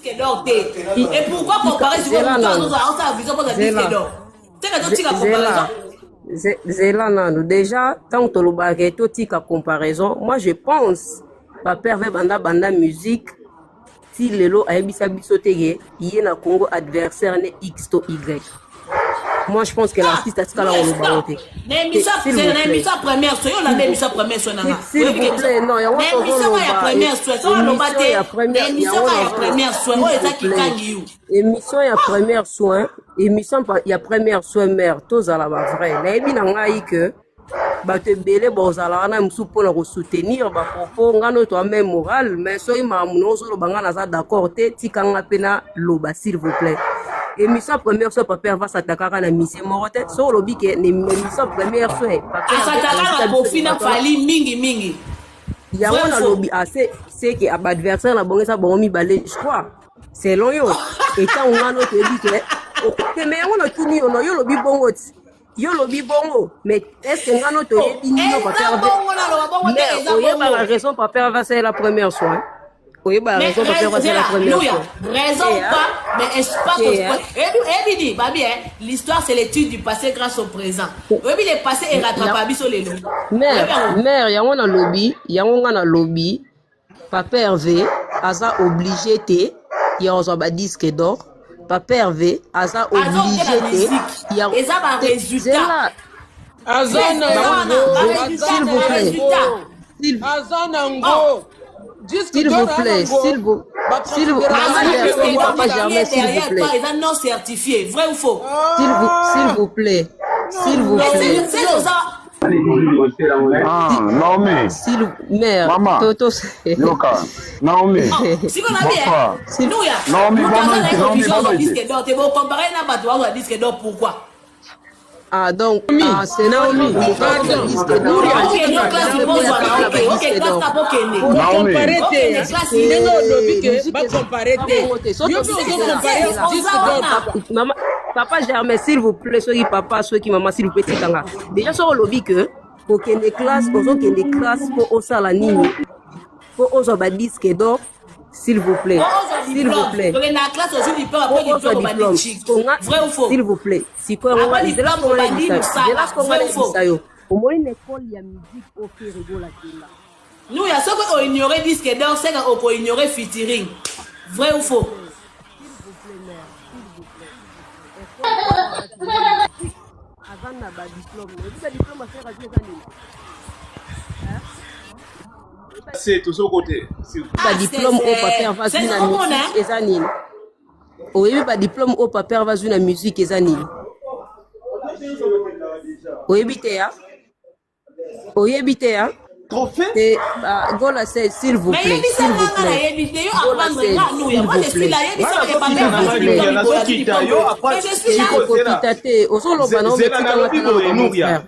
Disque d'or te. Et pourquoi comparer sikoyo Zela moto nanu. azozwa aosala vision mpo disque Zela. d'or? Teka totika comparaison. Zela nanu. Déjà, tant tolobaka totika comparaison, moi je pense Papa Hervé banda banda musique ti lelo ayebisa biso te ke ye na Congo adversaire ne X to Y. Moi je pense que l'artiste atikala koloba yango te. Na émission, S'il vous na plaît. émission première soin, yo olanda émission première soin nanga. S'il vous plaît, non, yango Na émission ya tozoloba. première soin, so oloba Émission te. ya Na première, émission yango ya nazo- première soin, S'il oyo eza vous plaît. kikangi yo. Émission ya première soin, émission ya première soin mère, tozala ba vrai. Nayebi na ngai que bato ebele bozala wana mosusu mpona kosoutenir bapropos ngai noyo toa même moral, mais soki makambo na ozoloba ngai naza d'accord te, tika nga mpe naloba, s'il vous plaît. Émission première soin, Papa Hervé asatakaka na misie moko te. Soki olobi ke na émission première soin, Papa Hervé Asataka alakisa na biso Kofi na bato wana. Fally mingi mingi. Yango Vrai ou faux? nalobi ase seke baadversaire na bango eza bango mibale, je crois, selon yo. Etango nga no toyebi ke te, me yango natuni yo, no yo olobi bongo ti yo olobi bongo, mais est ce que nga no toyebi nino Papa Eza Hervé? bongo, naloba bongo te, Mais eza oyebaka bongo. raison Papa Hervé asalela première soin, oyebaka Mais raison Papa Hervé asalela Zela, première Louya, soin. raison Eh, ou pas, mais est-ce pas Eh, que ebi dit, babi, hein, l'histoire c'est l'étude du passé grâce au présent. Oyebi le passé et rattrape biso lelo. Mère, Oyebi yango. mère, yango nalobi, yango nga nalobi, Papa Hervé aza obligé te ya kozwa badisque d'or. Papa Hervé aza Aza oke obligé na te musique. ya Eza ba te résultat. zela. Aza na Eza wana, yango, ba aza résultat, S'il na vous ba plaît. résultat. yango, S'il aza na Oh, yango. Disque s'il d'or vous aza plaît, nango, s'il vous baconsidéraka maman Aza disque disque Germaine, d'or d'or papa qui Germain, est s'il vous derrière plaît. toi, eza non certifié, vrai ou faux? S'il Ah vous plaît, s'il non, vous Mais plaît. c'est non, oza Ah, Naomi, S'il mère, mama, Toto. yoka, Naomi, Oh, sikoyo nabi bonsoir. S'il Nuya, Naomi, moto bonne aza na noite, ye Naomi, vision bonne ozwa noite. disque d'or te, bocompare na bato bazwa disque d'or pourquoi? Ah donc, Naomi, ah c'est Naomi, moto azwa pardon. disque d'or. Nuria, Okende tika classe nalobi. bozwa na Azala oke, ba oke disque classe d'or. na bokende. Naomi, Bokompare te, Okende hein. classe Ndenge olobi ke Musique eza bakompare te, bongo te. Soki yo mpe ozela, ozokompare zela. disque oza d'or wana. pourquoi? Mama, papa Germain, s'il vous plaît, soki papa, soki mama, s'il vous plaît, tikanga. Déjà soki olobi ke kokende classe, ozokende classe mpo osala nini? Mpo ozwa ba disque d'or, s'il vous plaît. Ozwa S'il vous diplôme, plaît. tokende na classe ozwi diplôme, Mpo après ozwa diplôme obandi diplôme. chik. Konga, Vrai ou faux? s'il vous plaît. Sikoyo yango Après nzela diplôme konga obandi nayebisa yo. Nzela mosala, konga vrai ou faux? nayebisa yo. Omoni na école ya musique oyo Ferre Gola akenda. Nuya, soki oignore disque d'or, seka okoignore featuring. Vrai ou faux? S'il vous plaît, mère, s'il vous plaît. École oyo ya musique aza na ba diplôme. Oyebi ba diplôme affaire azwi eza nini? C'est toujours côté, s'il vous plaît. Ba Ah, diplôme oyo Papa Hervé azwi c'est na omona. musique eza nini? Oyebi ba diplôme oyo Papa Hervé azwi na musique eza nini? Oyebi te ya? Oyebi te ya? Trophée? Te Gola 16, s'il vous Mais plaît, yebisa s'il nga vous nga plaît. nayebi te, yo Gola apprendre 16, nga Nuya. s'il Moi je vous suis plaît. là, Nga yebisa ke Papa nazokita S'il na vous Hervé ngai plaît. Nuria, azwi diplôme boye, azwi nazokita diplôme yo boye. après Mais je suis là. sikoyo zela. Okokita te, ozoloba na Zela ometikanga nalobi te naloba boye mon Nuria. frère.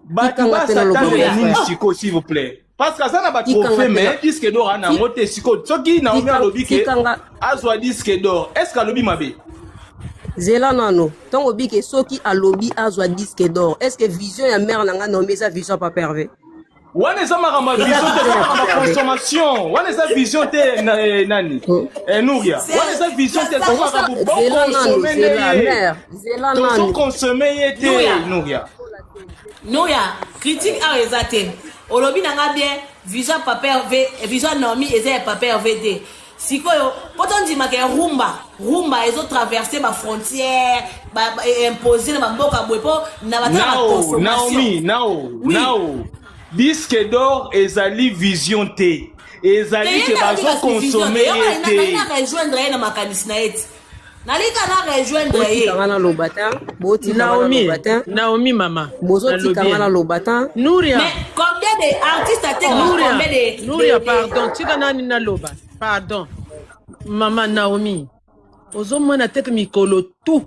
Bato Tikanga te naloba basatane mon na frère. nini sikoyo, s'il vous plaît? Parce que aza na Tikanga batrophée te na mais disque d'or ana yango te sikoyo. Soki Naomi alobi ke tikanga azwa disque d'or, est ce que alobi mabe? Zela nano. Ntango obike soki alobi azwa disque d'or, est ce que vision ya mare na nga Naomi eza vision ya Papa Hervé? Wana eza makambo ya Eza vision te, vision eza ya makambo Papa ya Hervé. consommation. Wana eza vision te nani, Nuria, wana eza vision te, eza makambo Zela nano, bokonsome nde zela ye, mare, zela nano. tozokonsome ye te. Nuya. Nuria, Nuya, critique awa eza te. Olobi na nga bien, vision Papa Hervé, vision Naomi eza ya Papa Hervé te. Sikoyo, po tondimaka ya rumba, rumba ezotraverse ba frontière, ba impose na bamboka boye po na batala ba Nao, consommation. Naomi, Nao, Oui. Nao, disque d'or ezali vision te, ezali Te ke ye nde alobi kasi vision bazokonsome te. Yo ye nga na te. na rejoindre ye na makanisi na ye ti. Nalika na rejoindre ye. Botikanga naloba te, botikanga Naomi, naloba te, Naomi mama, nalobi bozotikanga naloba te. Nuria, Mais combien de artistes atekaka Nuria, combien de Nuria, pardon, tika nani naloba, pardon. Mama Naomi, ozomona teke mikolo tu,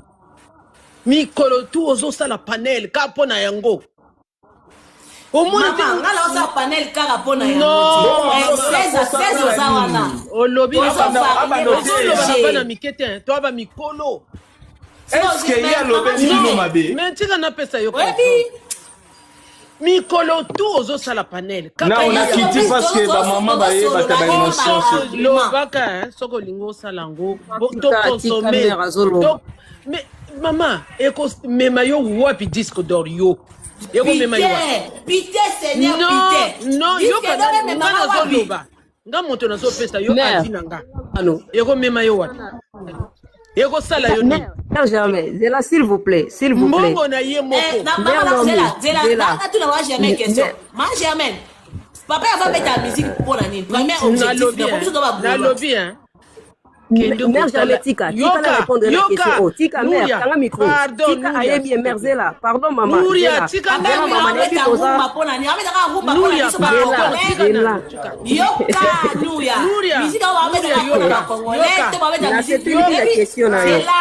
mikolo tu ozosala panel ka mpo na yango. Omona te Mama, nga naosala panel kaka mpo na yango Non. te. Bongo azosala 16 à posa 16 mpona oza wana. nini? Olobi na Abanda Tozovarie abanda ozoloba na te. bana mike te, to aba mikolo. Est ce que ye alobeli bino Non, mabe? mais tika napesa yo Oyebi exemple. Mikolo tout ozosala panel. Kaka Nao ye. nakiti parce que bamama bayebaka ba émotion surtout. Lobaka hein, soki olingi osala yango bo- Tika, tika tokonsome mère azoloba. To- mais mama ekomema yo wapi disque d'or yo ekomema yo wapi? Pite, pite Seigneur, Non, pite. non, Disque yoka d'or nga ememaka wapi? nazoloba, nga moto nazopesa yo Mère. avi na nga. Allô. Ekomema yo wapi? Ekosala yo nini? Mère, mère Germain, Zela, s'il vous plaît, s'il vous plaît. Mbongo na ye Eh, moko. na Mère mama na Naomi, zela zela Zela. na natuna ma Germaine question. Mère, Ma Germaine, papa ava beta musique mpona nini? Premier objectif Nalobi na biso hein, to ba gaulois. nalobi hein. Kende Mère kotala. Germain, tika, tika na Yoka, répondre na yoka, question. Oh, tika mère, Nuria, kanga micro. pardon, Tika Nuria, ayebi s'il te mère plaît. Zela. Pardon maman, Nuria, Zela. tika Papa Zela Hervé maman, nayebi abeta toza. rumba mpona nini? Abetaka rumba mpona Nuria, biso ba Zela, pardon, tika congolais. Zela. nanu, tika. Yoka Nuya. Nuria, Musique oyo Nuria, babetaka mpona yoka, ba congolais yoka. to babeta musique. Nasepeli na Ebi question na yo. zela.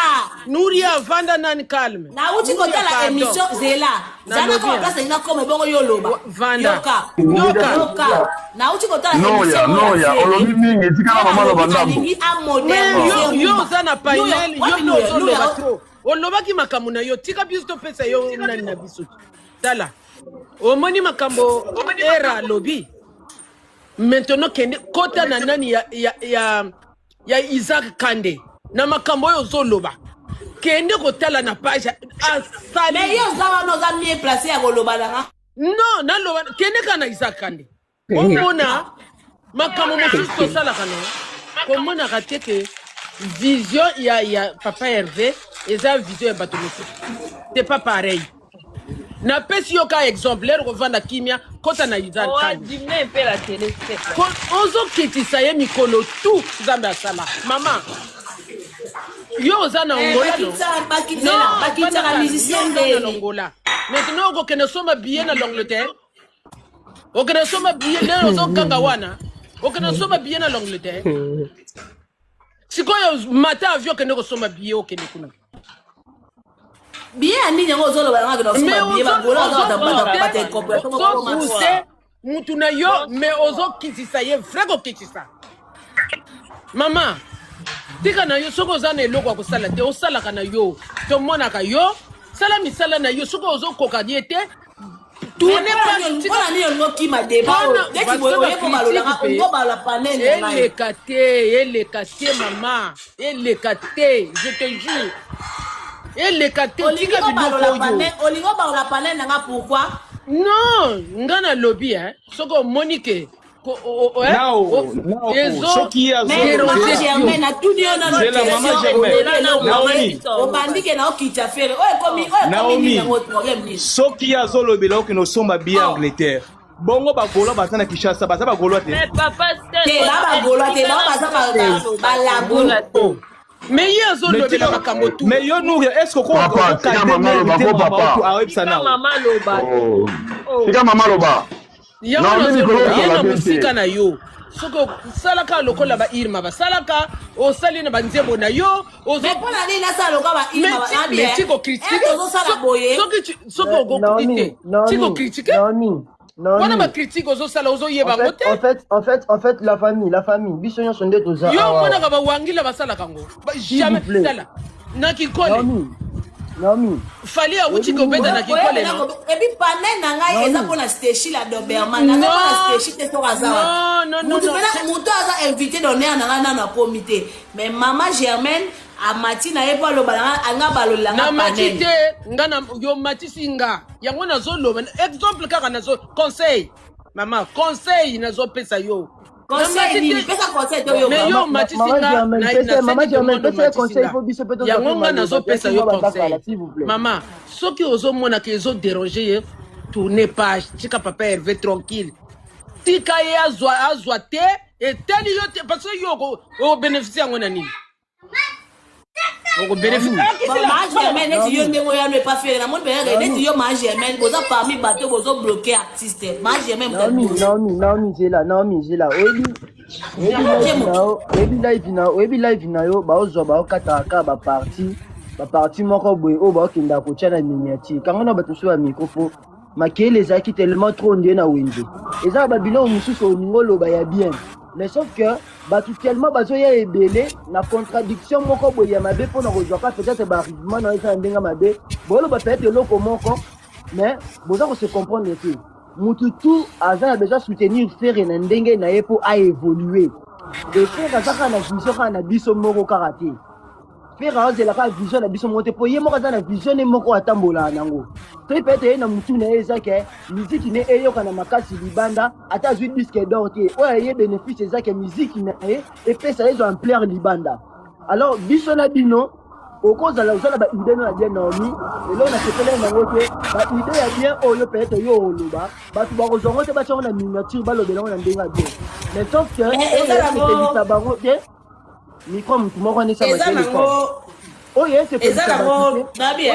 Nuria, vanda nani calme. Nauti Nuria, kotala pardon. émission zela. Zala Nalobi koma hein. place elinga koma ebongo yo loba. Vanda. Yoka. Yoka. Yoka. Nauti kotala Noya, émission oyo ya Noya, Ferre. olobi mingi, tikala Ferre mama loba alobi ndambo. alingi Mais amodernize yo, yo rumba. oza na Nuya, panel, yo wapi mpe Nuya? Nuya, ozoloba trop. Olobaki makambo na yo, tika biso topesa yo nani na biso. Tala. Omoni makambo era alobi. Maintenant kende kota na nani ya Isaac Kande na makambo oyo ozoloba. Kende kotala na page asali. Mais yo oza wana oza mieux placé ya koloba na nga. Non, naloba kende kaka na Isaac Kande. Omona makambo mosusu tosalaka no komonaka te ke vision ya papa Hervé eza vision ya bato mosusu. C'est pas pareil. Napesi yo ka exemple lero kovanda kimia kota na Isaac Oa Kande. diminuer un peu la télé, s'il te plaît. Ozokitisa ye mikolo tu Nzambe asala. Mama, yo oza na Eh, Angola no? bakitisa Non, bakitaka vanda musicien yo oza na ndeni. Angola. Maintenant okokende somba billet na l'Angleterre. Okende somba billet lero ozokanga wana. Okende somba billet na l'Angleterre. Sikoyo mata avion okende kosomba billet okende kuna. Billet ya nini yango ozoloba na nga kende Mais kosomba billet bagola baza bato incompréhension moko makasi. ozopousse mutu na yo mais ozokitisa ye vrai kokitisa. Mama, tika na yo soki oza na eloko ya kosala te osalaka na yo tomonaka yo sala misala na yo soki ozokoka ye te tourne page mpona tika nini olingi okima débat oyo mpona neti parce boye que oye mpo balolanga bacritique olingo balola panel na ngai. eleka te eleka te mama eleka te je te jure eleka te Olingi tika biloko obalola oyo. panel, olingi obalola panel na nga pourquoi? Non, nga nalobi hein, soki omoni ke eh, Nao, nao, ezo soki ye Mais azoloba. mama déranger yo. Germaine natuni yo nano Zela, mama question Germaine. olobi eloko Naomi. te obandi ke na okitya Ferre oyo ekomi oyo ekomi nini Naomi, yango problème nini? soki ye azolobela okende osomba billet Oh. Angleterre. Bongo bagaulois baza na Kinshasa, baza bagaulois te. Mais papa, Te ba bagaulois te bao baza balabu. Oh. Mais ye azolobela makambo tu. Mais yo Nouria, est-ce que Papa, tika mama loba ko papa. ayebisa Tika nao? mama loba. Oh. Oh. Tika mama loba. Yango Naomi nazoloba mikolo ye na okola bien mosika te. na yo soki osalaka lokola bairma basalaka osali na banzembo na yo ozo Mais mpona nini nasala lokola ba irma Mais ba mais tiko critique tozosala boye. soki soki okoki Naomi, te tiko Naomi, critique Naomi, wana Naomi. bacritique ozosala En ozoyeba yango fait, te en fait, en fait, en fait, la famille, la famille. Biso nyonso nde toza yo awa. omonaka bawangila basalaka yango S'il jamais vous plaît. tala na kikole Naomi, Naomi. Fali awuti kobeta na kikole no epi panel na ngai eza mpona stechi la Doberman naza mpona stechi te soki aza Non, non, non, mutu non. mpena moto aza invité d'honneur na ngai nano akomi te mais mama Germaine amati na ye mpo aloba na ngai anga balolela na nga mati panel te nga na yo matisi nga yango nazoloba exemple kaka nazo conseil mama conseil nazopesa yo conseil Na mati nini te- pesa conseil te oyoka Mais yo matisi Mama nga Germaine, na- pesa- Mama naseki Germaine, tomondo pesa ye matisi conseil, nga faut biso pe tozwa yango pe nga maloba, nazopesa toyaki yo mwa batakala, conseil s'il vous plaît. mama soki ozomonaka ezoderange ye tourne page tika papa Hervé tranquille tika ye azwa azwa te etali yo te parce que yo okobénéficie yango na nini okobénéficie Ma Germaine neti yo ndenge oyano epa Ferre namoni peyeke neti yo ma Germaine boza parmi bato bozobloke artiste ma Germaine Naomi, Naomi, Naomi, zela, Naomi, zela. Oyebi, oyebi live na yo, oyebi live na, oyebi live na yo, baozwa baokataka kaka baparti, baparti moko boye oyo baokendaka kotia na miniature. Kanga na bato mosusu ya micro po makele ezalaki tellement trop ndie na wenze. Eza na babiloko mosusu olingi oloba ya bien. Mais sauf que bato tellement bazoya ebele na contradiction moko boye ya mabe mpona kozwa ka peut-être baargument na yo eza na ndenge mabe, boyoloba peut-être eloko moko. Mais boza ko se comprendre te. Mutu tout aza na besoin soutenir Ferre na ndenge na ye po a évoluer. Et Ferre aza kaka na vision kaka na biso moko kaka te. Ferre azela kaka vision na biso moko te po ye moko aza na vision ne moko atambolaka nango. Soki peut-être ye na mutu na ye eza ke miziki ne eyokana makasi libanda ata azwi disque d'or te oyo aye bénéfice eza ke miziki na ye epesa ye ezwa ampleur libanda. Alors biso na bino okozala oza na ba idée no ya bien Naomi eloko nasepelaki nango te ba idée ya bien oyo peut-être yo oloba bato bakozwa yango te batya yango na miniature balobela yango na ndenge ya bien mais sauf que oyo esepelisa bango te micro motu moko wana esa eza nango oyo eza nango nabi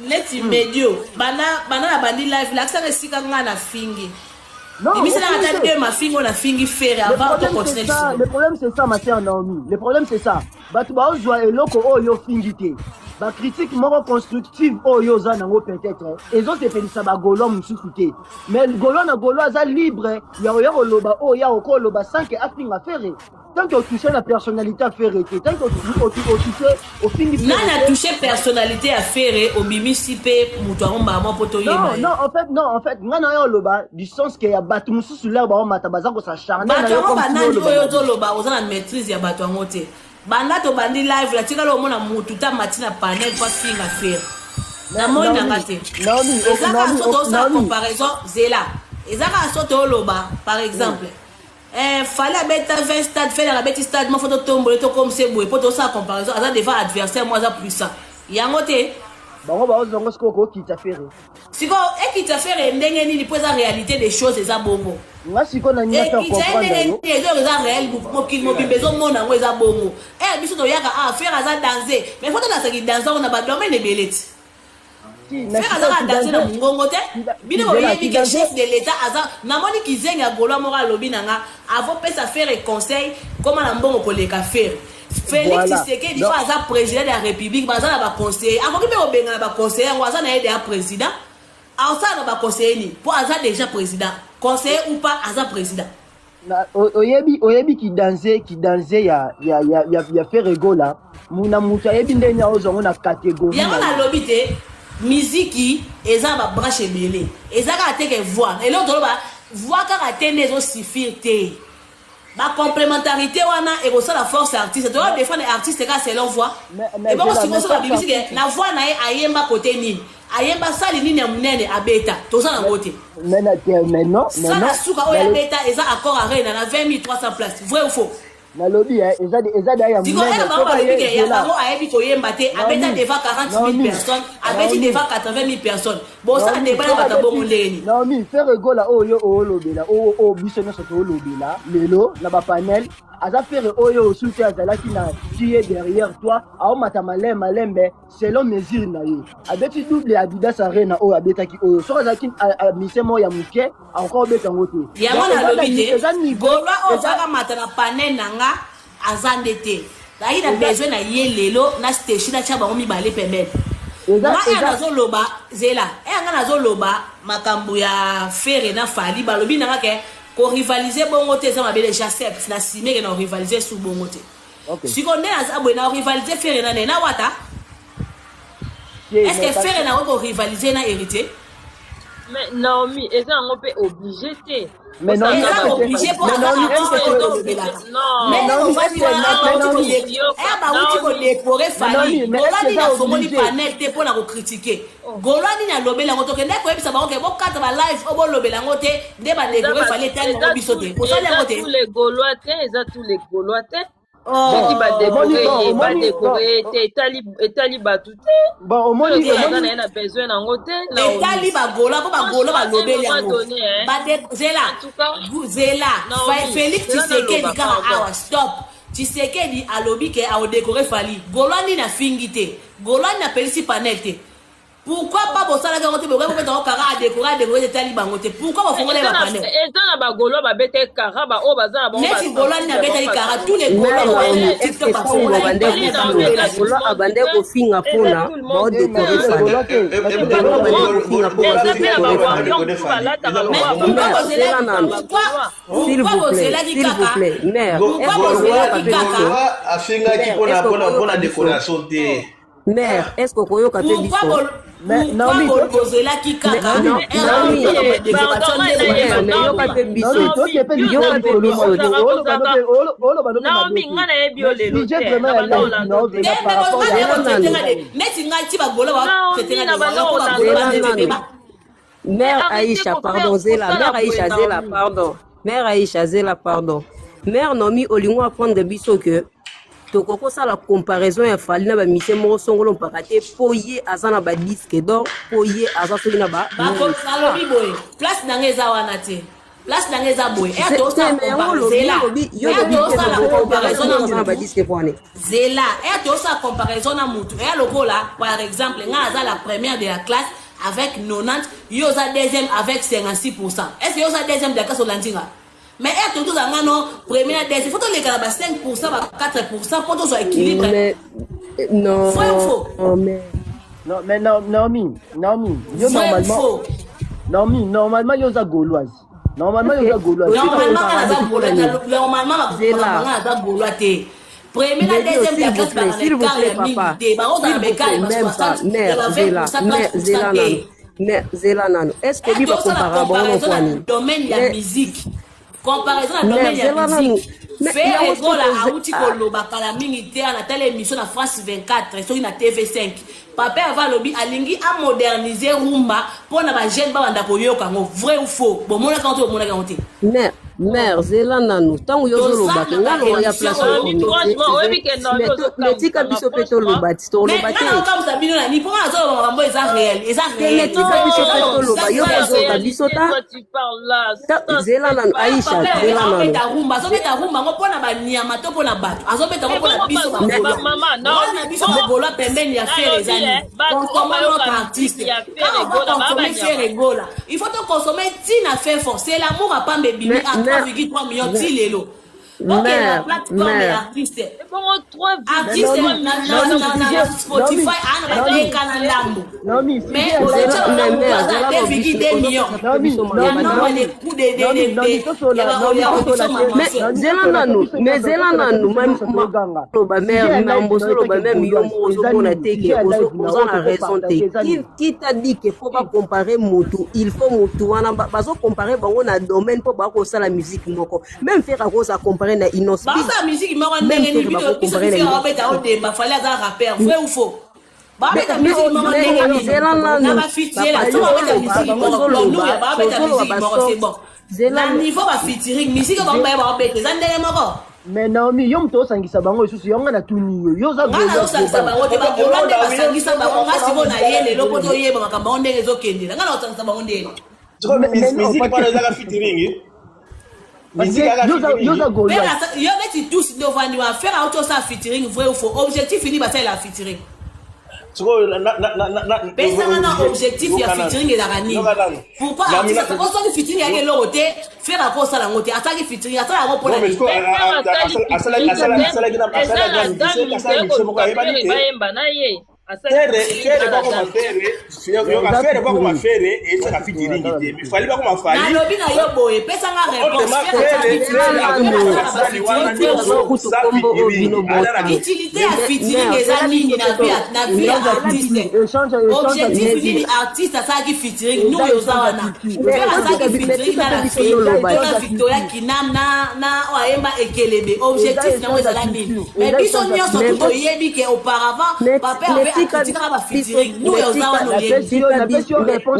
neti medio banda banda na bandi live lakisaka esika ngai na fingi Bimisela ata deux mafingo na fingi Ferre avant to continuer lisolo. Le problème c'est ça ma sœur Naomi. Le problème c'est ça. Bato baozwa eloko oyo ofingi te. Ba critique moko constructive oyo oza nango peut-être ezosepelisa ba Gaulois mosusu te. Mais Gaulois na Gaulois aza libre ya koya koloba oyo ya okoloba sans que afinga Ferre. Tant que otouche na personnalité ya Ferre te, tant que otouche ofingi Ferre. Nani a touche personnalité ya Ferre obimisi pe moto yango mbala moko po toyeba ye. Non, en fait, non, en fait, nga na yo oloba du sens que ya bato mosusu lere baomata baza kosacharne bato yango banani oyo ozoloba oza na maîtrise ya bato yango te. Banda tobandi live la tikala omona mutu ta mati na panel po afinga Ferre. Na moi na nga te. Eza kaka so tosala comparaison zela. Eza kaka so toloba par exemple. Eh, Fally abeta 20 stade, Ferre abeti stade, moko to tombole to comme c'est boye po to sa comparaison aza devant adversaire moi aza puissant. Yango te. Bango ba ozongo sikoyo kokita Ferre. Sikoyo ekita Ferre ndenge nini po eza réalité des choses eza bongo. Nga sikoyo na ninga faire comprendre yo. Ekita ndenge nini eza réel mokili mobimba ezomona yango eza bongo. Eh biso toyaka ah Ferre aza danger mais faut tolasaki danger yango na ba domaine ebele ti. Ferre aza kaka danse na mongongo te bino boyebi ke chef de l'etat aza namoni kizengi ya golois moko alobi na nga avopesa Ferre conseil koma na mbongo koleka Ferre Félix voilà. Tshisekedi oyo aza président de la république baza na baconseiller akoki mpe kobengana baconseiller yango aza na ye deya président asala na baconseiller nini mpo aza déjà président conseiller ou pas aza président Na, oyebi oyebi kidanze kidanze ya ya ya ya, ya Ferre Gola na moto ayebi ndenge aozwa yango na catégorie yango nalobi te miziki eza na babranche ebele eza kaka te ke voix eloko toloba voix kaka te nde ezosuffire te bacomplémentarité wana ekosala force artiste toyo defendre artiste kaka selon voix ebongo sikoyo soki babimisi ke na voix na ye ayemba kote nini ayemba sali nini ya monene abeta toza nango te sala suka oyo abeta eza accord arena na 20 300 place vrai ou faux nalobi eh, eza eza da ya monene bango balobi ke ya bango ayebi koyemba te abeta devant 40 000 personnes abeti devant 80 000 personnes bosala débat na bato bongo ndenge nini Naomi Ferre Gola oyo olobela oyo oyo biso nyonso toolobela lelo na bapanel aza Ferre oyo osu te azalaki na qui est derrière toi aomata malembe malembe selon mesure na ye abeti double ya Adidas Arena oyo abetaki oyo soki azalaki mise moko ya moke akoka obeta yango te yango nalobi te Golois oyo azalaka mata na panel na nga aza nde te nazalaki na besoin na ye lelo na steshi natya bango mibale pembeni nga aya nazoloba zela eya nga nazoloba makambo ya Ferre na Fally balobi na nga ke korivalize bongo te eza mabe j'accepte na simeke na korivalize su bongo te okay. Sikoyo nde naza boye na rivalize Ferre na nde na Wata est ce que Ferre nakoki korivalize na Héritier? Mais Naomi eza yango mpe oblige te. Eza oblige mpo aza artiste oyo tolobelaka bauti kodekore Fally Golois nini afongoli panel te mpo na kokritike Golois nini alobeli yango tokende koyebisa bango ke bokata ba live oyo bolobela yango te nde badekore Fally etali yango biso te osali yango te. Eza tous les Gaulois te, eza tous les Gaulois te. Soki badekore ye badekore ye te etali bato te. Bon omoni aza na ye na besoin nango te. Etali bagaulois mpo bagaulois balobeli yango. Zela zela Félix Tshisekedi kaka awa stop. Tshisekedi alobi ke aodekore Fally. Gaulois nini afingi te. Gaulois nini apelisi panel te. Pourquoi pas bosalaki yango te bokoki kobeta yango kara adekore adekore etali bango te pourquoi bofongoli Eza ba na panel eza na bagaulois babetaki kara ba oyo baza na bango neti gaulois nini abetaki kara tous les Mais gaulois Naomi, oyo est-ce que tiktok ntango bafongolaki babandaki panel kofinga, Gaulois abandaki kofinga mpona baodekore Fally. Gaulois abandaki kofinga mpo eza mpe na bazodekore bawarrior Fally. mosusu balataka mais lokola pourquoi Mère, zela bozelaki nanu. pourquoi S'il pourquoi vous plaît, bozelaki s'il vous kaka plaît. Mère, pourquoi est-ce que okoyoka bozelaki mpe kaka biso? afingaki Mère, est-ce que mpona okoyoka biso? décoration te Mère, est-ce que okoyoka mpe pourquoi biso? bo Mais Naomi, Pourquoi bozelaki Mais kaka non, Naomi, yoka mpe biso, yoka mpe biso. Naomi, nga nayebi yo lelo te, na banda olanda te. Neti ngai ti bagolo. Naomi, na banda olanda te. Mère Aïcha, pardon, Zela. Mère Aïcha, Zela, pardon. Mère Aïcha, Zela, pardon. Mère Naomi, olingo apprendre biso que tokoki kosala comparaison ya Fally na bamusicien moko songolo mpaka te, mpo ye aza na badisque d'or, mpo ye aza soki na ba Nalobi boye, place na nga eza wana te. Place na nga eza boye, ere tosala comparaison na na badisque wana. Zela, ere tosala comparaison na mutu, eya lokola par exemple nga aza la première de la classe avec 90, yo oza deuxième avec 56. Est ce que yo oza deuxième de la classe? Olandi nga? Mais ere toki tozala nga no premier na deuxième, faut toleka na ba 5, ba 4 mpo tozwa équilibre. Mais non. Vrai ou faux? Mais Non, mais Naomi, Naomi, yo normalement, faux? Naomi, normalement, yo oza gauloise. Normalement, yo oza gauloise. Normalement, nga naza gaulois? Normalement, nga naza gaulois te. Premier na deuxième de la classe baka na écart ya mingi te, bakozala na écart ya ba 60, ya ba 20, 30 te. Mais zela nano, est ce que bi bakompara bango no kwa nini? Domaine ya musique, comparaison na domaine ya musique, Ferre Gola awuti koloba kala mingi te na tala émission na France 24, soki na TV5. Papa ava alobi alingi amoderniser rumba mpo na bajeune babanda koyoka yango. Vrai ou faux? Bomonaka yango te? Bomonaka yango te? Mais mère, zela nanu, ntango yo ozolobaka, nga loya place. Tika biso mpe toloba ti toloba te. Naokamwisa bino na nini? Mpo nga nazoloba makambo eza réel, eza réel. Tika biso mpe toloba. Yo kozoka biso ta. Zela nanu, Aisha, zela nanu. Azobeta rumba, azobeta rumba yango mpo na banyama to mpo na bato? Azobeta yango mpo na biso bagaulois. Na biso bagaulois pembeni ya Ferre eza nini? Consommer notre artiste. Quand on va consommer Ferre Gola, il faut toconsommer ntina fin fort. C'est l'amour apamba ebimi à 3,3 millions ti lelo. Ok, na plateforme ya artiste, artiste na Spotify ana bateka na ndambo, mais ozotia aza 2,2 millions ya nombre de coup de Zela nanu, mais zela nanu, loba mare mambo, ozoloba même yo moko ozomona te ke oza na raison te. Qui t'a dit que faut bacompare motu? Il faut motu wana bazocompare bango na domaine mpo bakosala musique moko. Même Ferre akoza compare na Innoss'B. Basala musique moko ndenge nini? Biso biso babeta odemba, Fally aza rappeur. Vrai ou faux? Babeta musique moko ndenge nini? Na bafitiela so babeta musique moko, lonuya babeta musique moko, c'est bon. Na niveau bafeaturing, musique bango baye babeta eza ndenge moko. Mais Naomi, yo moto osangisa bango lisusu, yango nga natuni yo, yo oza Nga nazosangisa bango te. Bagaulois nde basangisa bango. Nga sikoyo na ye lelo mpo toyeba makambo yango ndenge ezokendela. Nga na kosangisa bango ndenge Musique wana ezaka featuring, musique kaka. Yo oza gauloise. Yo neti tous nde ovandi wana, Ferre auti osala featuring, vrai ou faux? Objectif ini basalela featuring? Sikoyo Pesanga na objectif ya featuring ezalaka nini? Pourquoi artiste soki featuring eyaki eloko te, Ferre akosala yango te? Asalaki featuring, asala yango mpona nini? Eza na dame moto bayemba na ye. Ferre bakoma Ferre, Ferre bakoma Ferre, ezaka featuring te, mais Fally bakoma Fally. Nalobi na yo boye, pesanga réponse. Utilité ya featuring eza nini na vie ya artiste? Objectif nini artiste asalaki featuring? Nu oza wana, Ferre asalaki featuring na la fille to na Victoria Kinam na oyo ayemba Ekelebe. Objectif nango ezala nini? Mais biso nyonso tu toyebi ke auparavant papa Herve akritikaka bafeaturing. Nu oza wana, oyebi.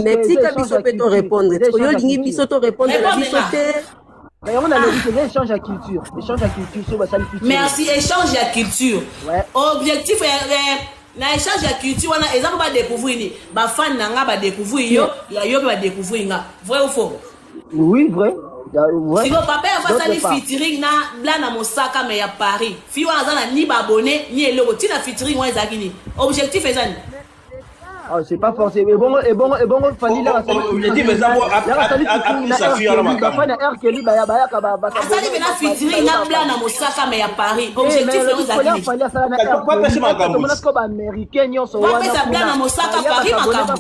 Mais tika biso mpe torépondre. Oyo olingi biso torépondre na biso te. Yango nalobi te, eza échange ya culture, échange ya culture so basali featuring. Merci. Échange ya culture, objectif na échange ya culture wana eza mpo badécouvrir nini? Bafani na nga badécouvrir yo, ya yo mpe badécouvrir nga. Vrai ou faux? Oui, vrai. Siko papa ya asali featuring na Blana Mosaka, mais ya Paris, fi wana aza na ni baabonné ni eloko. Ntina featuring wana ezalaki nini? Objectif eza nini? Ah, c'est pas forcé. Et bon, et bon, et bon, Fally là, Objectif eza po apesa fi wana makambo. Bafana R Kelly baya bayaka ba ba. Asali mpe na featuring na Blana Mosaka, mais ya Paris. Objectif yango ezalaki nini? Fally asala na R Kelly. Makambo. Siko ba américain nyonso wana. Bapesa Blana Mosaka Paris makambo.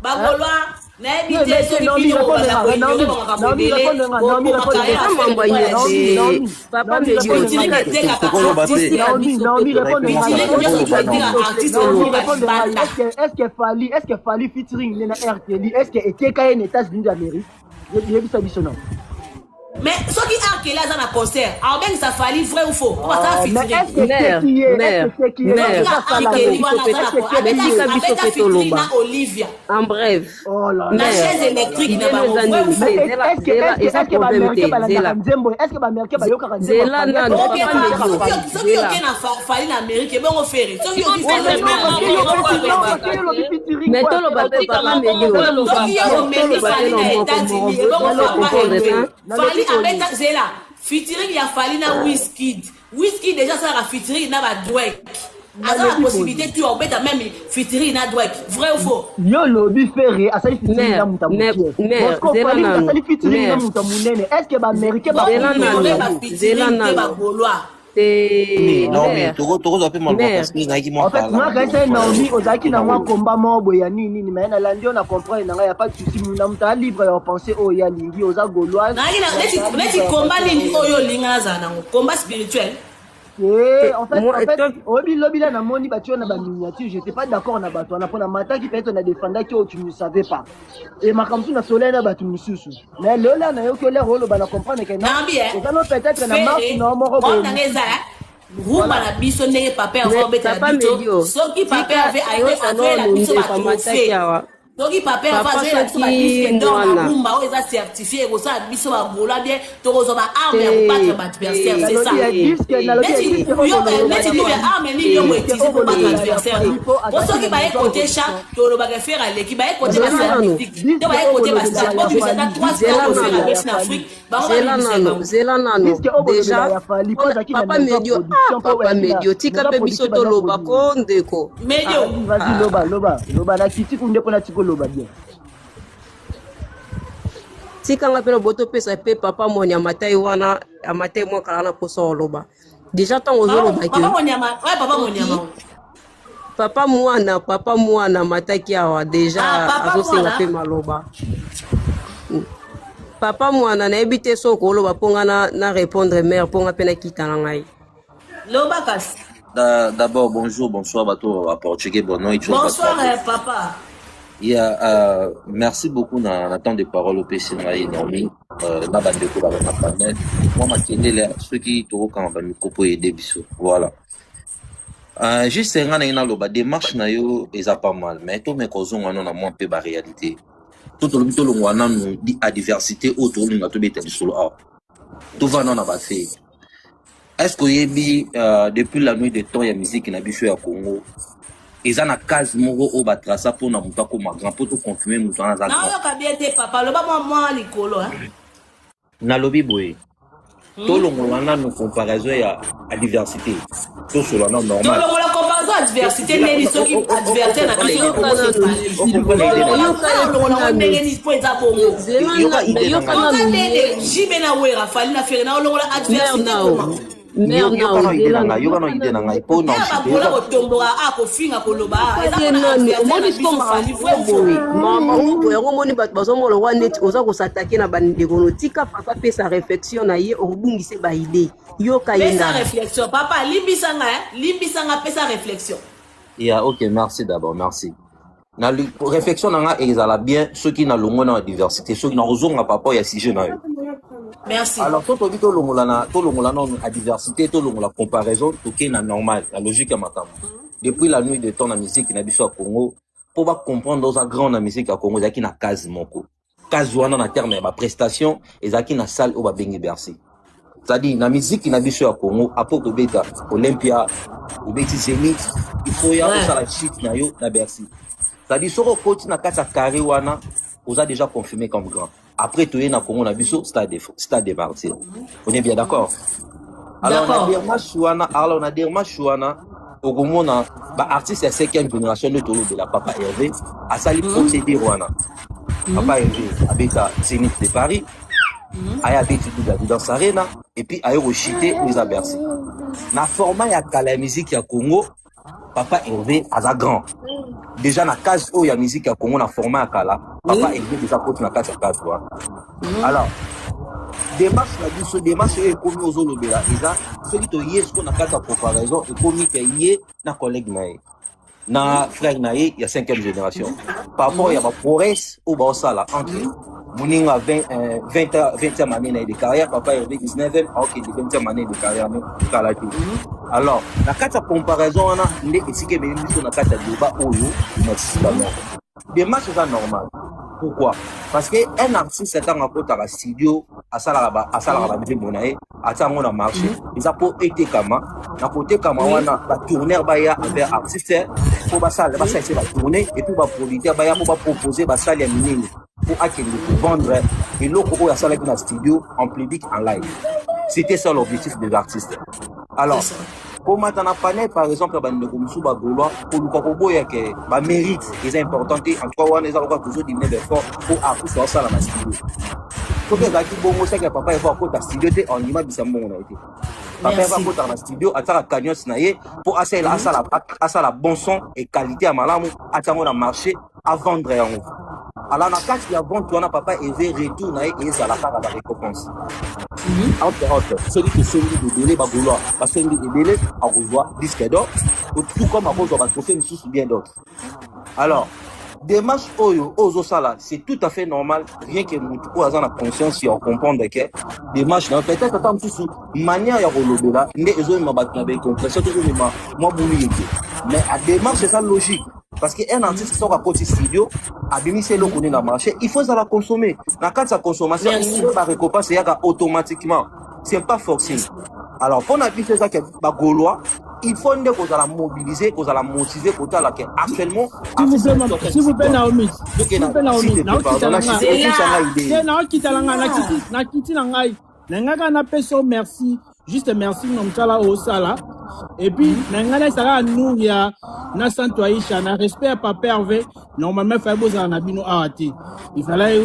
Bagaulois. Nayebi te soki bino bobanda koignore bamakambo ebele, bokoma carrière Eza mambo affaire ya lokola te. Naomi. Papa Medio, Featuring tika etekaka Tokoloba te. artiste. Naomi, Naomi, répondre Featuring ngai. nyonso Tokoloba etekaka non. artiste Naomi, okomi répondre ngai. balibanda. Est-ce que Fally featuring ne na R. Kelly, est-ce que eteka ye na États-Unis d'Amérique? Yebisa biso non. Mais soki R. Kelly aza na concert, aobengisa Fally, vrai ou faux? Po basala Ah, mais featuring. est-ce que Mère, eteki ye? Est-ce mère, que eteki ye? mère, Soki Est-ce nga que asala R. Kelly yango? wana tika aza biso na pe Est-ce que mais eteki tika ye? biso abeta pe featuring toloba. na Olivia En bref, Oh là na là mère, chaise là là là électrique là. na idée no bango, eza vrai ou nini faux? Mais te? Zela, est-ce que zela, est-ce que eza est-ce que problème baaméricain te, balandaka zela. nzembo? Est-ce que baaméricain bayokaka nzembo ya Zela Fally? nanu, Est-ce que Ok, papa bayokaka Medio, Fally? soki zela. oke na Fally na Amérique, ebongo Ferre soki Siko oki Oh Ferre mais na non, parce que Amérique, yo ebongo opesi Ferre non, ba parce que yo lobi featuring Mais po toloba asala pe te. papa Otika Medio, moko soki yo alobaka. omemi toloba te Fally na na moko moko, États-Unis, ebongo bozo papa comprendre Hervé te. Fally Nalobi boni? abeta zela featuring ya Fally na Wizkid. Wizkid déjà asalaka featuring na badrek, aza na Nalobi boni? possibilité tu obeta même featuring na Drake, vrai ou faux? Yo lobi Ferre asali featuring na Mère, moto ya mère, mokie. mère, Bosco zela Fally moto nanu, asali featuring na mère, moto ya monene. Est-ce que baaméricain zela bakondima Boignore nanu, yango? zela bafeaturing te, nanu. bagaulois. Te, Naomi, mère, tokozwa mpe maloba mère, parce que ezalaki mwa En fait, kala nga na kanisa donc Naomi ozalaki na mwa tokoloba. komba moko boye ya nini nini, mais nalandi yo na comprendre na ngai, ya pas de souci. Na moto aza libre ya penser oyo ye alingi, oza gauloise, Nayaki na na neti moto aza neti libre ya komba penser nini oyo ye oyo alingi. olinga nazala nango komba spirituel. Eh, en te, fait, en moi, fait, to, oyebi lobi la namoni bato na baminiature, j'étais pas d'accord na bato wana mpona mataki peut-être na défendaki oyo tu ne savais pas e makambo mosusu na soleil na bato mosusu, mais lelo la nayoki olere oloba na comprendre ke non, Nambi e oza no peut-être na marche Ferre na yo moko boye problème nanga eza mosusu. rumba Voilà. na biso ndenge papa Herve mais obetela papa biso. Medio, Soki papa tika Herve toyoka azoyela nanu biso ndeko amataki batrophée, awa. soki papa Herve Papa azoyela biso soki badisque d'or na mwana, rumba oyo eza certifié, ekosala biso bagola bien, tokozwa baarme ya te, kobattre baadversaire, te, c'est ça. Nalobi ya te, disque, te, nalobi ya Neti disque oyo yo bolobela neti ya yo ya Fally, arme nini yo disque boutiliser oyo po battre bolobela ya adversaire Fally te, mpo po azalaki soki na baye maison kote cha, production. tolobaka Ferre aleki, baye kote Zela basala nanu, musique te, Disque baye oyo kote bolobelaka bastade ya bobimisa ata Fally, 3 disque zela stade oyo oyo Ferre nanu, bolobela ya abeti na Fally, Afrique, bango zela babimisa nanu, bango. zela nanu. Disque oyo Deja bolobela ya Fally mpo mpona azalaki na papa maison Medio, ah, production, mpo papa oyaki na Medio, tika maison mpe biso production baza toloba produire. ko ndeko. Ah, Medio Vas-y, vas-y, ah. loba, loba, loba, nakiti kunde mpona tika oloba bien. Tikanga mpe na botopesa mpe papa moni amatai wana, amatai mwa kala na posa oloba deja ntango papa ozoloba papa ke Monyama oyo papa soki Monyama. Papa mwana, papa mwana amataki awa Ah, deja, papa azosenga mwana. mpe maloba. Papa mwana, nayebi te soki oloba mpo nga na répondre mare, mpo nga mpe nakita na ngai. Loba kasi. D'abord, bonjour, bonsoir, bato à portugais, bonne noite, bato Bonsoir à papa. Yeah, merci beaucoup na temps de parole opesi ngai Naomi, na bandeko baza na panel mwa makelele soki tokokanga bamicro po ede biso. Voilà. Juste nga na ye naloba démarche na yo eza pas mal, mais tomeka ozonga no na mwa mpe baréalité to tolobi tolongwa nanu a diversité oyo tolinga tobeta lisolo awa, tovanda na bafe. Est ce que oyebi, depuis la nuit de temps ya musique na biso ya Congo, eza na case moko oyo batraça mpona moto akoma grand, mpo toconfirme moto wana aza grand? Naoyoka bien te papa, loba mwa mwa likolo hein. Nalobi boye, tolongola nanu comparaison ya diversité, tosola na normal. Tolongola comparaison adversité ndeni soki adversaire na biso Yoka Congo c'est nanu, Fally? Ocomprendre idée na Tolongola yoka nga ye olongola ngo nanu, ndenge nini mpo eza bongo? zela Yoka na, idée na yoka ngai. Toza nanu ndenge ye jibe na Wera, Fally na Ferre, na olongola mare adversité nao, koma mare Yoka nao, na idée zela na ngai, yoka yoka na idée na nanu ngai mpo na ya osite bagola yoka. kotomboka a kofinga koloba a eza ye mpona nanu adversaire na omoni siko biso Fally, makambo vrai ngo ou faux? boye, makambo ngo boye yango omoni bato bazomona wa neti oza kosatake na bandeko no. Tika papa pesa réflexion na ye, okobungisa baide. Yoka ye Pesa nanu. réflexion papa, limbisanga limbisanga, pesa réflexion. Yeah, ok, merci d'abord, merci. Na réflexion na nga ezala bien soki nalongwe na diversité, soki nakozonga papa ya sujet na yo. Merci. Alors so tobi tolongola na tolongola nano a diversité, tolongola comparaison, tokei na normal, na logique ya makambo. Depuis la nuit de temps na musique na biso ya Congo, mpo bacomprendre oza grand na musique ya Congo, ezalaki na case moko. Case wana na terme ya baprestation ezalaki na salle oyo babengi Bercy. C'est-à-dire na musique na biso ya Congo, apo kobeta Olympia, obeti Zénith, il faut ya osala chute na yo na Bercy. C'est-à-dire soki okoti na kati ya carré wana, oza déjà confirmé comme grand. Après toye na Congo na biso, stade de Martyr, on est bien d'accord? Alors na D'accord. démarche wana, alors na démarche wana okomona baartiste ya cinquième génération nde tolobela. Papa Hervé asali procédure wana. Papa Hervé abeta Zénith de Paris, aya abeti double Adidas Arena, et puis aye kochite oyo eza Bercy. Na format ya kala ya musique ya Congo, papa Hervé aza grand. Déjà na case oyo ya musique ya Congo na format ya kala, papa Hervé déjà koti na kati ya case wana. Alors démarche na biso, démarche oyo ekomi ozolobela eza soki toye sikoyo na kati ya comparaison, ekomi ke ye na collègue na ye na frère na ye ya 5e génération par rapport ya baprogrès oyo baosala entre moninga 20, 20e année na ye de carrière, papa Hervé 19e aokende 20e année de carrière no kala te. Alors na kati ya comparaison wana nde esika ememi biso na kati ya débat oyo na sika moko. Démarche eza normale. Pourquoi? Parce que un artiste, ntango akotaka studio, asalaka banzembo na ye, atia yango na marché, eza mpo etekama. Na kotekama wana, batourneur baya vers artiste mpo basala basalisa batourne, et puis baproducteur baya mpo bapropose basali ya minene mpo akende kovendre eloko oyo asalaki na studio en public, en live. C'était ça l'objectif de l'artiste. Alors komata na panel, par exemple, ya bandeko mosusu bagaulois, koluka koboya ke bamérite eza important te, en tout cas wana eza lokola tozodiminuer baeffort po artiste asala na studio. Soki ezalaki bongo, soki ya papa Eva akota studio te, andima bisa mbongo na ye te. Papa Eva akotaka na studio, atiaka cagnotte na ye mpo asalela, asala bon son et qualité ya malamu, atia yango na marché, avendre yango. Alors na kati ya vente wana, papa Eve, retour na ye ezala kaka barécompense. Entre autres, soki tosombi ebele, bagaulois basombi ebele, akozwa disque d'or, tout comme akozwa batrophée mosusu, bien d'autres. Alors démarche oyo ozosala, c'est tout à fait normal. Rien que motu oyo aza na conscience ya comprendre ke démarche na yo, peut-être ata mosusu manière ya kolobela nde ezomema bato na baincompréhension, to ezomema mwa bulu yeke, mais a démarche eza logique, parce que un artiste, soki akoti studio, abimisi eloko nde na marché, il faut ezala consommer. Na kati ya consommation nde barécompense eyaka automatiquement, c'est pas forcé. Alors mpo na biso ezaki bagaulois, il faut nde kozala mobiliser, kozala motivé, kotala ke actuellement S'il vous plaît, Naomi, s'il vous plaît, Naomi, naokitala nga te, naokitala nga, nakiti na ngai na ngai kaka napesa yo merci, juste merci na mosala oyo osala. Et puis na ngai naesaka Nuria na Santo Aisha, na respect ya papa Hervé. Normalement fallait bozala na bino awa te, il fallait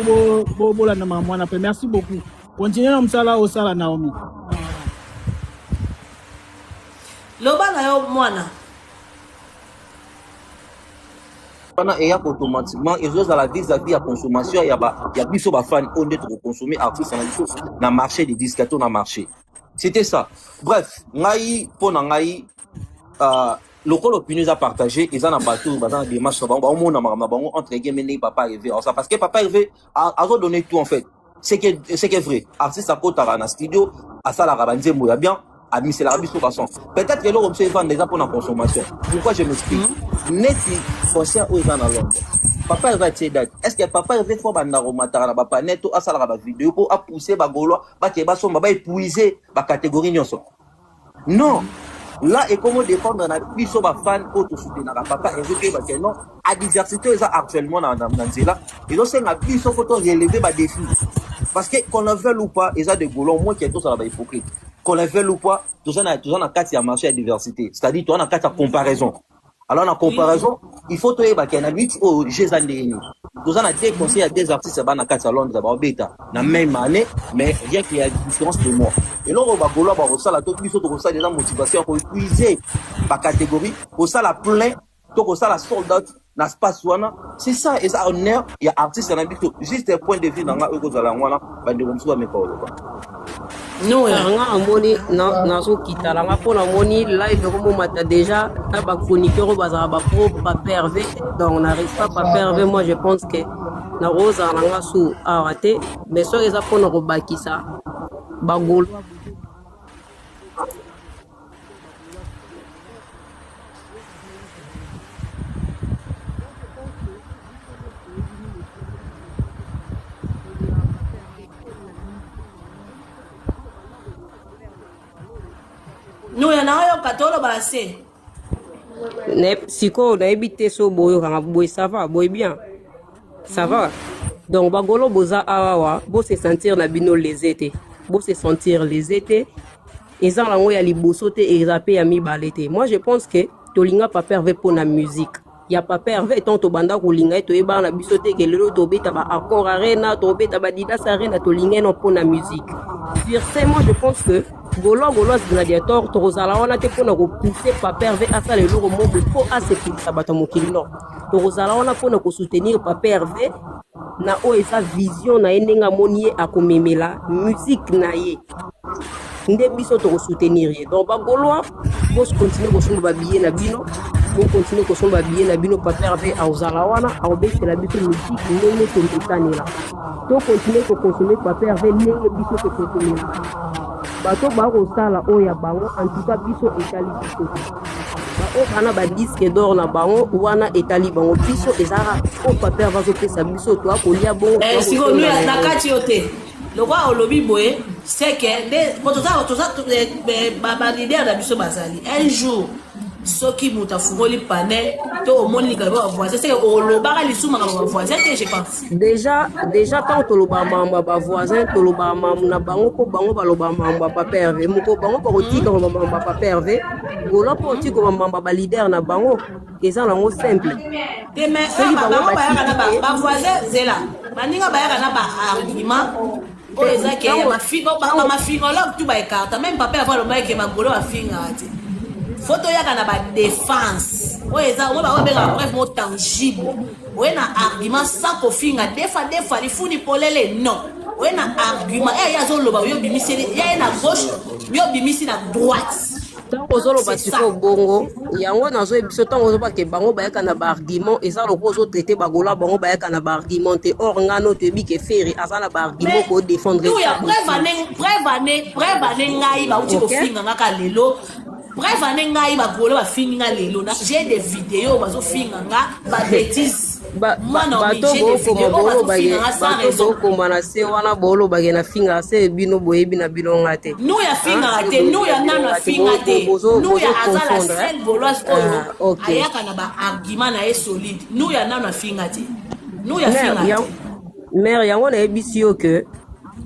bolanda makambo wana mpe. Merci beaucoup, continue na mosala oyo osala, Naomi. Loba na yo, mwana. Wana eyaka automatiquement, ezozala vis-à-vis ya consommation ya biso bafani oyo nde tokoconsommer artiste na biso na marché de disque to na marché. C'était ça. Bref, ngai, mpo na ngai, lokola opinion eza partage, eza na bato oyo baza na démarche na bango, baomona makambo na bango entre guillemets ndenge papa Hervé aosa, parce que papa Hervé azodonner tout en fait. C'est que vrai artiste akotaka na studio, asalaka banzembo ya bien, abimiselaka biso bason. Peut-être eloko biso evanda eza mpona consommation. Pourquoi? Je m'explique. Neti concert oyo eza na Londres, papa Hervé atie date. Est ce que papa Hervé fo banda komataka na bapanel to asalaka bavideo mpo apousse bagaulois bakee basomba, baépuise bacatégorie nyonso? Non, là ekomo dépendre na biso bafan oyo tosoutenaka papa Hervé, toyeba ke non, adversité eza actuellement na nzela, ezosenga biso fo to relever badéfi, parce que qu'on le veuille ou pas, eza de gaulois moins ke tozala bahypocrite. Qu'on le veuille ou pas, toza na kati ya marché ya diversité, c'est-à-dire toza na kati ya comparaison. Alors na comparaison, il faut toyeba ke na minute oyo je eza ndenge nini. Toza na deux conseils ya deux artistes bana na kati ya Londres, baobeta na même année, mais rien qu'il y a différence de mois. Eloko oyo bagaulois bakosala to biso tokosala eza motivation ya koépuise bacatégorie, kosala plein to kosala sold out na space wana. C'est ça, eza honneur ya artiste na biso. Juste point de vue na nga oyo kozala yango wana. Bandeko mosusu bameka koloba. Nga namoni nazokitala nga mpo namoni live ekomomata déjà na bachroniqueur oyo bazala bapro papa Hervé. Donc n'arrive pas papa Hervé, moi je pense que nakozala na nga su awa te, mais soki eza mpona kobakisa bagaulois Nuya, naoyoka, toloba na se. Sikoyo nayebi te so boyokanga boye. Ça va boye? Bien, ça va. Donc bagaulois boza awawa, bose sentir na bino lésé te, bose sentir lésé te. Eza nango ya liboso te, eza mpe ya mibale te. Moi je pense que tolinga papa Hervé mpo na musique ya papa Hervé. Ntango tobanda kolinga ye, toyebaka na biso te ke lelo tobeta ba Accor Arena, tobeta ba Adidas Arena. Tolinga ye no mpo na musique. Sur ce, moi je pense que Gaulois, Gauloise Gladiator, tokozala wana te mpona kopousse Papa Hervé asala eloko moko boye mpo asepelisa bato ya mokili. Non, tokozala wana mpona kosoutenir Papa Hervé na oyo eza vision na ye, ndenge amoni ye akomemela musique na ye, nde biso tokosoutenir ye. Donc bagaulois, bokontinue kosomba babillet na bino, bokontinue kosomba babillet na bino. Papa Hervé akozala wana, akobetela biso musique ndenge tomesanela. Tokontinue kokonsome Papa Hervé ndenge biso tokonsomelaka. Bato bakosala oyo ya bango, en tout cas biso etali biso te. Baoyo bana badisque d'or na bango wana etali bango, biso ezalaka oyo Papa Hervé azopesa biso, toa kolia bongo. Eh, sikoyo nuya na kati yo te, lokwa olobi boye seke nde po toza baleader na biso bazali. Un jour soki moto afungoli panel to omoni likambo ya bavoisin, seke olobaka lisusu makambo ya bavoisin te, je pense. Déjà ntango tolobaka makambo ya bavoisin, tolobaka makambo na bango mpo bango balobaka makambo ya Papa Hervé. Moko bango bakotika koloba makambo ya Papa Hervé, gaulois mpo otika koloba makambo ya baleader na bango, eza nango simple. Te, mais Soki bango bango bayaka na batiki te. Bavoisin, zela, baninga bayaka na baargument oyo eza ke ya bamafingologue tu baécarta. Même papa yavo alobaki ke bagaulois bafingaka te. Fo toyaka na badéfense oyo eza oyo bango babengaka preuve mo tangible. Oye na argument sans kofinga defa defa lifuni polele, non, oye na argument e ye azoloba, yo obimiseli ya ye na gauche, yo obimisi na droite. Ntango ozoloba C'est ça. Sikoyo bongo yango nazoyebi biso, ntango ozoba ke bango bayaka na baargument, eza lokola ozotraite bagaulois, bango bayaka na baargument te. Or ngano toyebi ke Ferre aza na baargument kodéfendre. Tuya preuve ane, preuve ane, preuve ane, ngai bauti kofinga nga ka lelo. Preuve ane, ngai bagaulois bafingi nga lelo. J'ai des vidéos, bazofinga nga babêtise. Bato bokoma bolobake, bato bokoma na se wana bolobake na fingaka se bino, boyebi na bino nga te. Nuya afingaka te, nuya nano afinga te. Nuya aza la seule gauloise oyo ayaka na baargument na ye solide. Nuya nano afinga te, nuya afinga te. Mare, yango nayebisi yo ke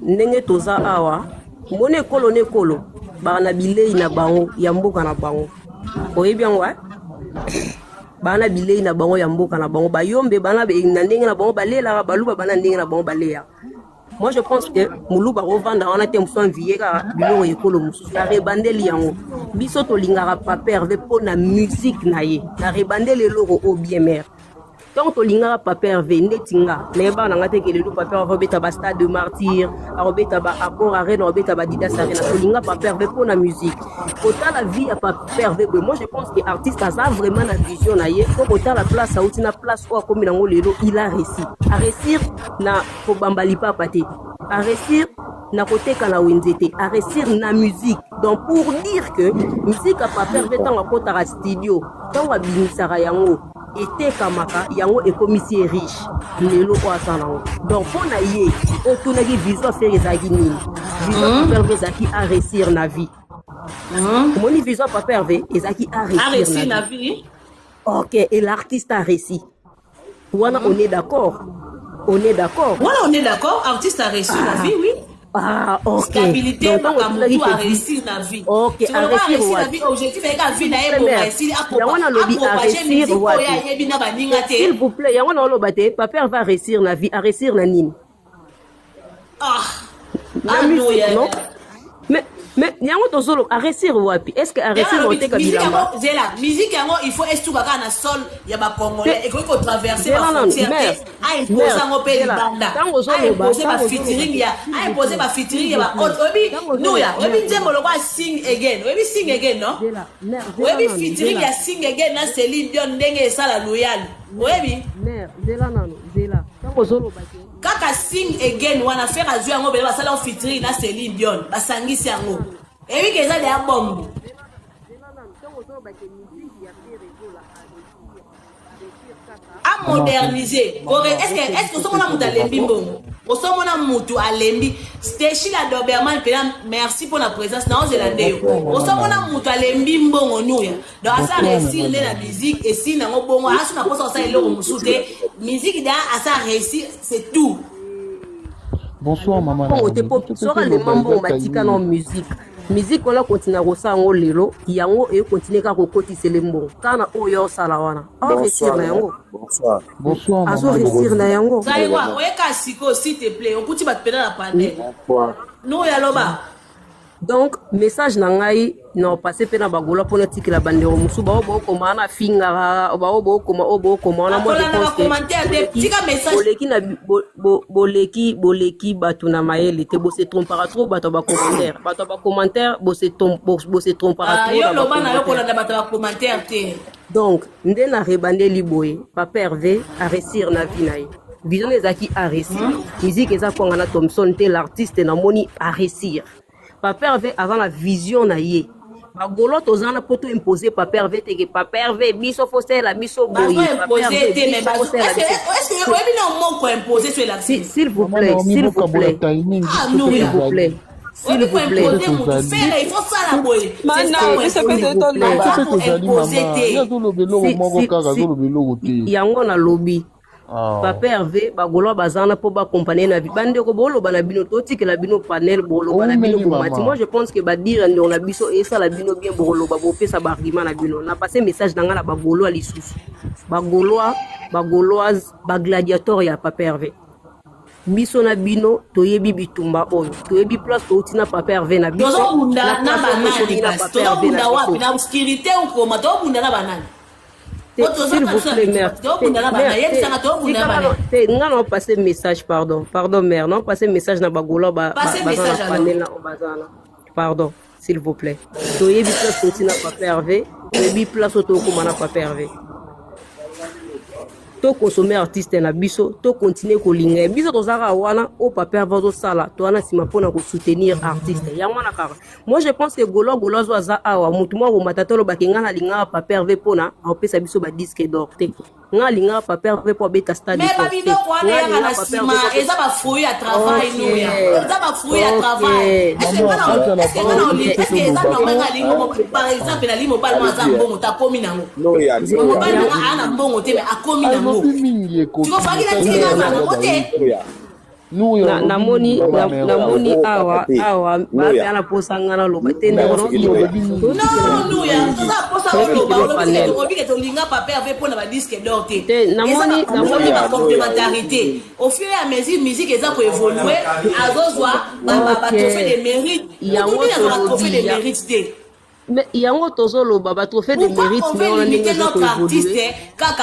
ndenge toza awa, moni ekolo na ekolo baka na bilei na bango ya mboka na bango, oyebi yango, eh? Baa na bilei na bango ya mboka na bango. Bayombe bana na ndenge na bango balelaka, baluba bana ndenge na bango baleyaka. Moi je pense que moluba akovanda wana te, mosu envie kaka biloko ya ekolo mosusu. Na rebandeli yango, biso tolingaka Papa Hervé mpo na musique na ye. Na rebandeli eloko oyo bien, mare. Ntango tolingaka Papa Hervé, ndeti nga nayebaka na nga te ke lelo Papa Hervé akobeta bastade de martyr, akobeta baAccor Arena, akobeta baAdidas Arena. Tolinga Papa Hervé mpo na musique. Kotala vie ya Papa Hervé boye, moi je pense que artiste aza vraiment na vision na ye, mpo kotala place auti na place oyo akomi nango lelo, il a réussi a réussir na kobamba lipapa te, a réussir na koteka na wenze te, a réussir na musique. Donc pour dire que musique ya Papa Hervé, ntango akotaka studio, ntango abimisaka yango, etekamaka, yango ekomisi ye riche lelo oyo aza nango. Donc mpo na ye otunaki vision Ferre ezalaki nini? Vision Papa Hervé ezalaki a réussir na vie. Omoni, vision Papa Hervé ezalaki a réussir na vie. Ok, et l'artiste a réussi wana, on est d'accord, on est d'accord. Voilà, on est d'accord, artiste a réussi na vie, oui. Ah, ok. Stabilité, makambo tout, a réussir na vie. Ok, a réussir na vie, objectif ayeka vie na ye bonga esili. Yango nalobi, a réussir wapi? Ayebi na baninga te. S'il vous plaît, yango naoloba te, Papa va réussir na vie, a réussir na nini? Ah. Na musique, non? Mais yango tozoloba, aréussir wapi? Est ce que aréussir oteka bilamba? Zela, musique yango il faut esuka kaka na sol ya bacongolais, ekoki kotraverse bafrontière te, aimpose yango mpe libanda, aimpose bafeaturing ya, aimpose bafeaturing ya baautre. Oyebi nuya, oyebi nzembo lokwa Sing Again, oyebi Sing Again, non? Oyebi featuring ya Sing Again na Céline Dion ndenge esala loyal, oyebi? Zela nano, zela, ntango ozoloba te. Kaka Sing Again wana, Ferre azwi yango bele, basala yango featuring na Céline Dion, basangisi yango, eyebi ke eza deya bombe. Amoderniser, est ce que osomona moto alembi mbongo? Osomona motu alembi? Steshi la Doberman mpena, merci mpo na présence na ozela nde yo. Osomona moto alembi mbongo, nuya? Donc asa réussir nde na musique, esili nango bongo, aso na mposa kosala eloko mosusu te. Musique da asa réussir, c'est tout. Bonsoir maman. Mbongo te, po soki alemba mbongo, batika na musique. Musique wana kontina kosala yango lelo, yango ekokontinue kaka kokotisele mbongo kaka na oyo osala wana, aréussir na yango. Bonsoir. Bonsoir. Azo réussir na yango. Zaiwa oyeka sikoyo, s'il te plaît, okuti bato mpena na panel. Nuya, loba. Donc message na ngai na opasse mpe na bagolois mpo natikela bandeko mosusu bao bokoma wana afingaka bao bokoma oyo bokoma wana. Moi je Bakolanda pense que bacommentaire te, boleki tika message. Boleki na boleki boleki bato na mayele te. Bose trompaka trop, bato ya bacommentaire, bato ya bacommentaire, bose trompaka Ah, trop yo na loba na yo, bacommentaire. kolanda bato ya bacommentaire te. Donc nde na rebandeli boye, papa Hervé aréussir na vie na ye. Vision ezalaki aréussir, musique eza kwanga na Thomson te. L'artiste namoni aréussir, papa Hervé aza na vision na ye. Bagolo toza na mpo toimpose papa Hervé teke papa Hervé biso fosala biso bazo boye, papa impose Hervé te, mais biso bazo fosala est biso. ce que oyebi na moko impose so elakisi? S'il vous Mama plaît, Naomi, s'il vous bokabola plaît, timing, Ah, biso mpe s'il Nouya, vous plaît, tozali. s'il oyebi vous plaît. koimpose Biso mutu tozali. fere, il faut sala boye, Ma c'est ça. Nao, biso mpe S'il Koimpose vous plaît. totoloba. Biso baza mpe tozali, koimpose mama. Ye te. azoloba eloko Si moko si kaka, si azoloba eloko te. Yango nalobi, Ah. papa Hervé, bagolois baza wana mpo bakompagne na bandeko. Boloba na bino, totikela bino panel, boloba na bino, Oumeli bomati. mama. Moi je pense que badire ndeko na biso esala bino bien, bokoloba, bopesa baargument na bino. Na passe message na ngai na bagolois lisusu, bagolois, bagoloise, bagladiateur ya papa Hervé. Biso na bino toyebi bitumba oyo, toyebi place touti na papa Hervé na biso, Tozobunda na na place oyo banani? tokomi na Kasi papa Hervé na tozobunda wapi? biso. Na obscurité okoma, tozobunda na banani? Te, Po toza s'il kaka vous biso na plaît, bitumba mère. Te, tozobunda na mère, banani? te. Yebisanga, tozobunda na Tika nano banani? te, nga na passe message, pardon, pardon mère, na passe message na bagolois Passe baza na message alors. panel na oyo baza wana. Pardon, s'il vous plaît. Toyebi place touti na papa Hervé, toyebi place oyo tokóma na papa Hervé. Tokonsome artiste na biso, tokontinue kolinga ye. Biso tozalaka wana oyo papa Hervé azosala, toza na nsima mpona kosoutenir artiste yango wana kaka. Moi je pense que gaulois, gauloise oyo aza awa, motu moko akomata te olobaki ngai nalingaka papa Hervé mpona aopesa biso badisque d'or te, ngai alingaka papa Hervé mpo abeta stade Mais de France te, babiloko wana ngai eyaka alingaka na papa nsima, Hervé mpo eza bafruit ya travail. Ok. Noya, eza bafruit ya travail. Ok. Est-ce Mama, nga na azala est-ce nga na bango, oli biso est-ce eza toloba normal ko. nga alingi par exemple nalingi mobali mo aza Allez-y. mbongo te, akomi nango. Noya, Siko mobali Noya, nanga aa na mbongo te, mais akomi nango. Alobi mingi ekoki. Siko faki Message natiki na nga aza yango nango te. bayoki. Noya. Nuya Na olobi mingi, namoni mama na, mère. namoni Okokata awa te awa Noya. bapea na posa nga naloba te, ndeko. Merci, olobi mingi. Totikela Non, Nuya, toza posa oloba, totikela olobi teke panel olobi ke tolinga papa Hervé mpona badisque d'or te. Te. Eza Namoni namoni namoni Noya, Noya, bacomplémentarité. Au fur et à mesure musique eza koévolue, azozwa Ok, batrophée de mérite. yango Motu nini azwaka trophée tolobi de ya mérite te? Mais yango tozoloba batrophée de Pourquoi mérite on nde veut wana ndenge limiter eza notre koévolue. artiste kaka?